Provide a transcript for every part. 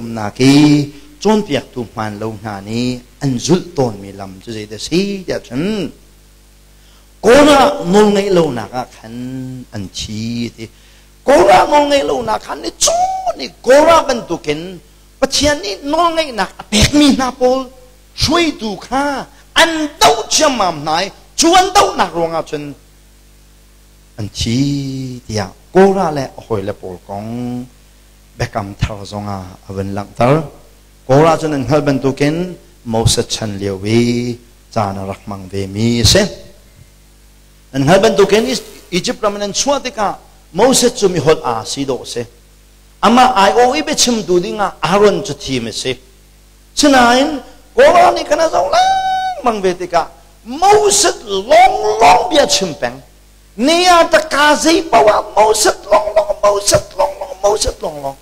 thumnak i cawnpiaktu hmaan lo hna nih an zulh tawnmi lam cu zeidah a si tiah cun Korah nawlngaih lonak ah khan an thi ti. Korah nawlngaih lonak khan ni cu nih Korah bantukin Pathian nih nawlngaihnak a pekmi hna pawl hruaitu kha an doh ciammam hna i cu an dohnak ruangah cun an thi tiah Korah le a hawile pawl kong Biakam Thar zongah a vun langhter. Korah cu nan hngalh bantukin Moses chan lio i caan a rak hmang vemi a si. Nan hngalh bantukin Egypt ram in an chuah tikah Moses cu miholh aa si dawh a si. Amah aiawh i biachimtu dingah Aaron cu thim a si. Sinain Korah nih khan a zoh lengmang ve tikah Moses lawnglawng bia chim peng. Ni ah taka zei paoh ah Moses lawnglawng, Moses lawnglawng, Moses lawnglawng.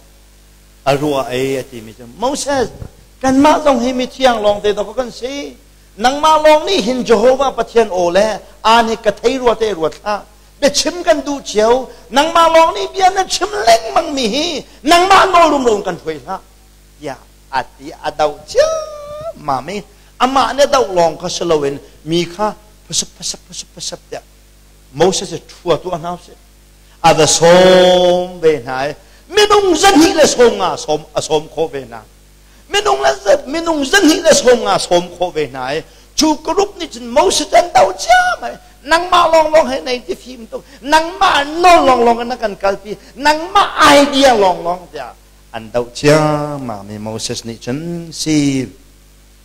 A ruah ei a timi cu Moses, kanmah zong hi mithiang lawng te dawk kan si. Nangmah lawng nih hin Jehovah Pathian aw le aan hi ka thei rua te ruat hlah. Biachim kan duh cio. Nangmah lawng nih bia na chim lengmang mi hi nangmah nawl rumro kan hruai hlah. Tiah a ti a doh ciammam i amah nih a doh lawng kha si loin mi kha phasap phasap phasap phasap tiah Moses cu ṭhua tuah hna usih. A va sawm ve hna i minung zahnih le sawm nga sawm a sawm khawh ve hna. Minung le minung zahnih le sawm nga sawm khawh ve hna i cu group nih cun Moses an do ciam ai. Nangmah lawnglawng he nei ti fim tuk. Nangmah nawl lawnglawng in na kan kalpi. Nangmah idea lawnglawng tiah an doh ciammam i Moses nih cun si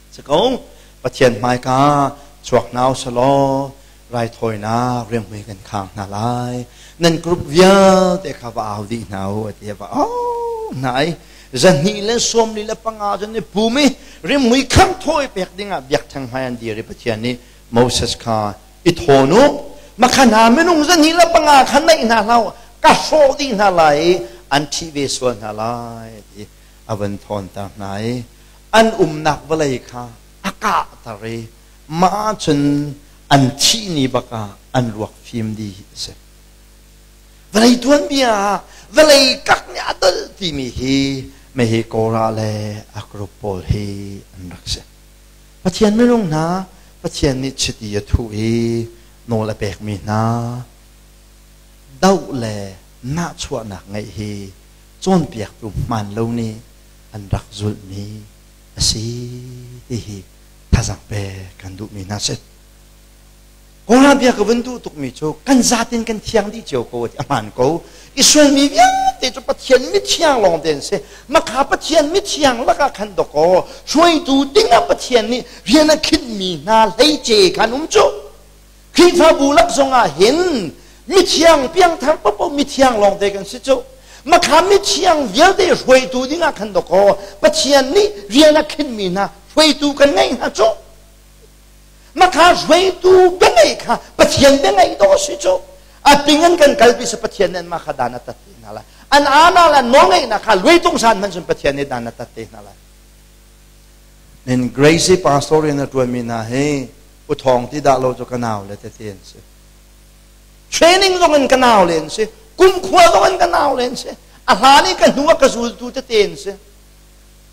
si ko Pathian hmaika chuak hna usalaw raithawinak rianghmui kan khang hna lai nan group vialte kha va au dih hna u a ti va au hna i zahnih le sawmli le panga cun i pum i rimhmui khang thawi pek dingah biakṭheng hmai an dir i Pathian nih Moses kha i thawn u makha hna minung zahnih le panga kha naih hna hlah u ka hrawh dih hna lai i an ṭhih ve sual hna lai ti a van thawnter hna i an umnak vawlei kha a kahter i mah cun an thih ni bak ah an ruak fim dih a si. Vawlei tuanbia ah vawlei kak nih a dolh timi hi mehi Korah le a group pawl hi an rak si. Pathian minung hna Pathian nih chiti a thuh i nawl a pekmi hna doh le nahchuahnak ngeih hi cawnpiaktu hmaan lo nih an rak zulhmi a si ti hi thazang pek kan duhmi hna si. Kawlram bia ka vun duh tukmi cu kan zatin kan thiang dih cio ko a hmaan ko. Israel mi vialte cu Pathian mithiang lawng te an si. Makha Pathian mithiang lakah khan dawkaw hruaitu dingah Pathian nih rian a khinhmi hna hleice khan um cu. Khrihfabu lak zongah hin mithiang piangthar popo mithiang lawng te kan si cu. Makha mithiang vialte hruaitu dingah khan dawkaw Pathian nih rian a khinhmi hna hruaitu kan ngeih hna cu. Makha hruaitu biangeih kha Pathian biangeih dawh a si cu. A ping an kan kalpi sa Pathian nih anmah kha dan a tat te hna lai. An ana le nawlngeihnak kha luaitung san hmanh cun Pathian nih dan a tat te hna lai. Nin Gracie pastor in a ṭuanmi hna hi u thawng ti dah lo cu ka nau le tete an si. Training zong in ka nau le an si. Kumkhua zong in ka nau le an si. A hlan i ka hnu a ka zultu tete an si.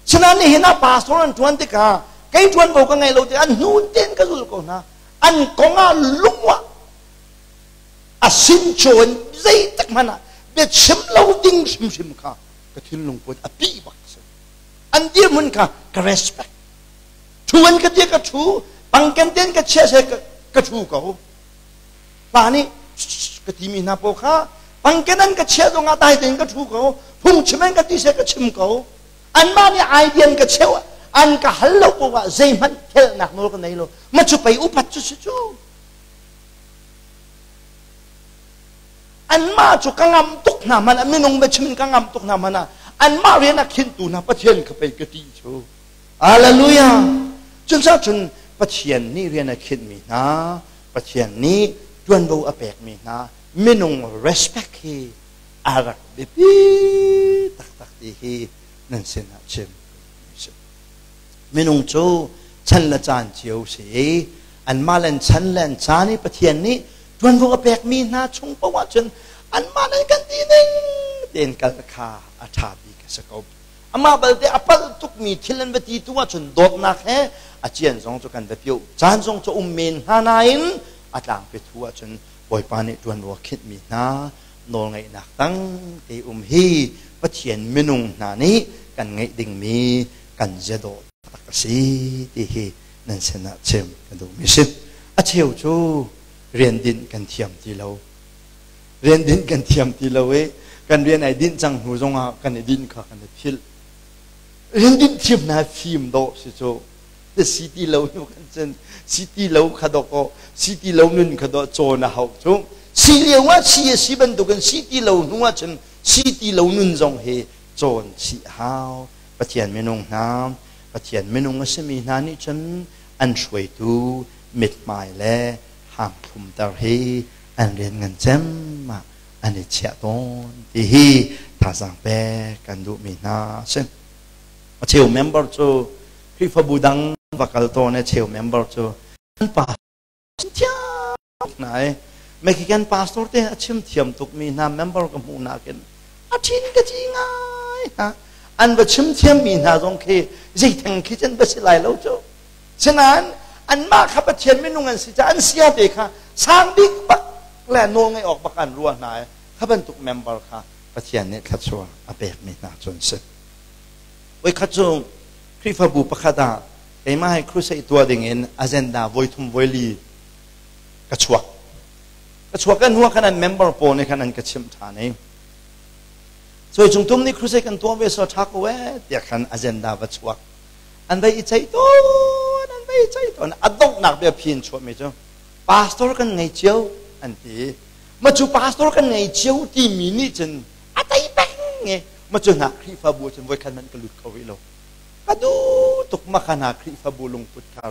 Sinain nihin ah pastor an ṭuan tikah kei ṭuanvo ka ngei lo ti an hnu tein ka zul ko hna. An kong ah lung ah a sin cawn zeitik hmanh ah biachim lo ding hrimhrim kha ka thinlung put a pih bak si. An dirhmun kha ka respect. Ṭhu an ka tia ka ṭhu, pangken ten ka chia se ka ṭhu ko. Pa nih ka timi hna pawl kha pangken an ka chiah zongah dai tein ka ṭhu ko phungchim an ka ti seh ka chim ko anmah nih idea an ka cheuh an ka hal lo poah ah zeihmanh thelnak nawl ka nei lo ma cu pei upat cu si cu anmah cu ka ngam tuk hna hmanh ah minung biachim in ka ngam tuk hna hmanh ah anmah rian a khintu hna Pathian ka pei ka ti cu Hallelujah cun cun Pathian nih rian a khinhmi hna Pathian nih ṭuanvo a pekmi hna minung respect hi a rak biapi taktak ti hi nan sinah chim minung cu chan le caan cio si i anmah le chan le an caan i Pathian nih ṭuanvo a pekmi hna chung paoh ahcun anmah le kan ti ning tein kal kha a ṭha bik a si ko. Amah balte a palh tukmi thil an va ti tu ahcun dawtnak he a cian zong cu kan va pioh caan zong cu um men hnga nain a tlangpi thu ahcun Bawipa nih ṭuanvo a khinhmi hna nawlngeihnak tang te um hi Pathian minung hna nih kan ngeih dingmi kan ziadawh tak a si ti hi nan sinah chim ka duhmi si. A cheu cu rian dinh kan thiam ti lo. Rian dinh kan thiam ti lo i kan rian ai dinh cang hnu zongah kan i dinh kha kan i philh. Rian dinh thiam hna fim dawh si cu. Si ti lo nu kan cun si ti lo kha dawh kaw si ti lo nun kha dawh cawn a hau cu. Si lio ah si a si bantukin si ti lo hnu ah cun si ti lo nun zong hi cawn chih hau. Pathian minung hna, Pathian minung a simi hna nih cun an hruaitu mithmai le hangthlumter hi an rian ngan cem ah an i chiah tawn ti hi thazaang pek kan duhmi hna a si. A cheu member cu Khrihfabu dang va kal tawn a cheu member cu an pa thiam hna i Mexican pastor te a chim thiam tukmi hna member ka hmuh nakin a ṭhin ka ci ngai hna. An va chim thiammi hna zong khi zeitheng khi cun va si lai lo cu. Sinain anmah kha Pathian minung an si caah an sia te kha sang bik bak le nawl ngeih awk bak an ruah hna i kha bantuk member kha Pathian nih thluachuah a pekmi hna cu an si. Voikhat cu Khrihfabu pakhat ah keimah hi crusade tuah dingin agenda voithum voili ka chuak. Ka chuak kan hnu ah khan an member pawl nih khan an ka chimh ṭhan i Cuai cung tum nih crusade kan tuah ve so ṭha ko ee tiah khan agenda va chuak. An vai i ceih tawn, an vai i ceih tawn. A donghnak bia phi in chuahmi cu pastor kan ngei cio an ti. Ma cu pastor kan ngei cio timi nih cun a tei peng i ma cu hna Khrihfabu cun voikhat hmanh ka lut kho rih lo. Ka duh tuk ma kha hna Khrihfabu lungput kha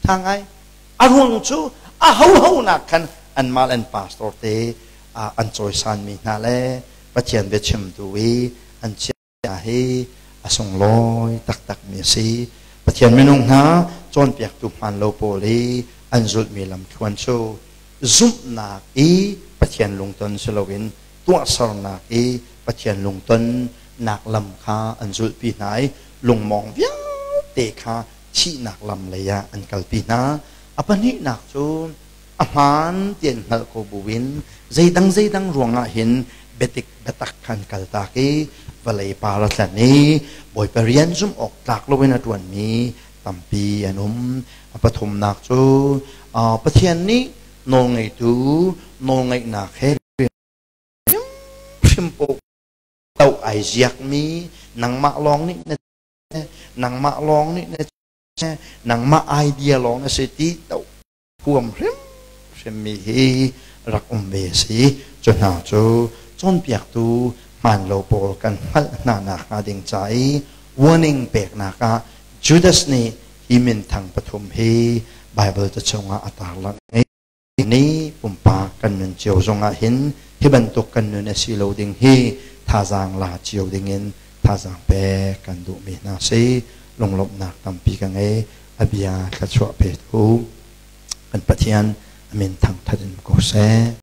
ṭha ngai. A ruang cu a hoho nak khan anmah le an pastor te an cawisanmi hna le Pathian biachimtu i an chiah hi a sunglawi taktakmi a si. Pathian minung hna cawnpiaktu hmaan lo pawl i an zulhmi lamthluan cu zumhnak i Pathian lungton si loin tuahsernak i Pathian lungtonnak lam kha an zulhpi hna i lungmawng vialte kha thihnak lam lei ah an kalpi hna. A pahnihnak cu a hmaan ti an hngalh ko buin zeidang zeidang ruangah hin biatik biatak kha an kaltak i vawlei par a tlan i Bawipa rian zumh awk tlak loin a ṭuanmi tampi an um. A pathumnak cu Pathian nih nawlngeitu nawlngeihnak he hrimhrim paoh ai ziakmi nangmah lawng nih na nangmah lawng nih na nangmah idea lawng na si ti to huam hrimhrimmi hi rak um ve si. Cu hna cu cawnpiaktu hmaan lo pawl kan hngalh hna nak hnga ding ca i warning peknak ah Judas nih hi minthang pathum hi Bible ca chungah a tarlangh i Ni pumpak kan nun cio zongah hin hi bantuk kan nun a si lo ding hi thazaang la cio dingin thazaang pek kan duhmi hna si. Lunglawmhnak tampi ka ngei. A bia thluachuah petu kan Pathian a min thangthat in ko seh.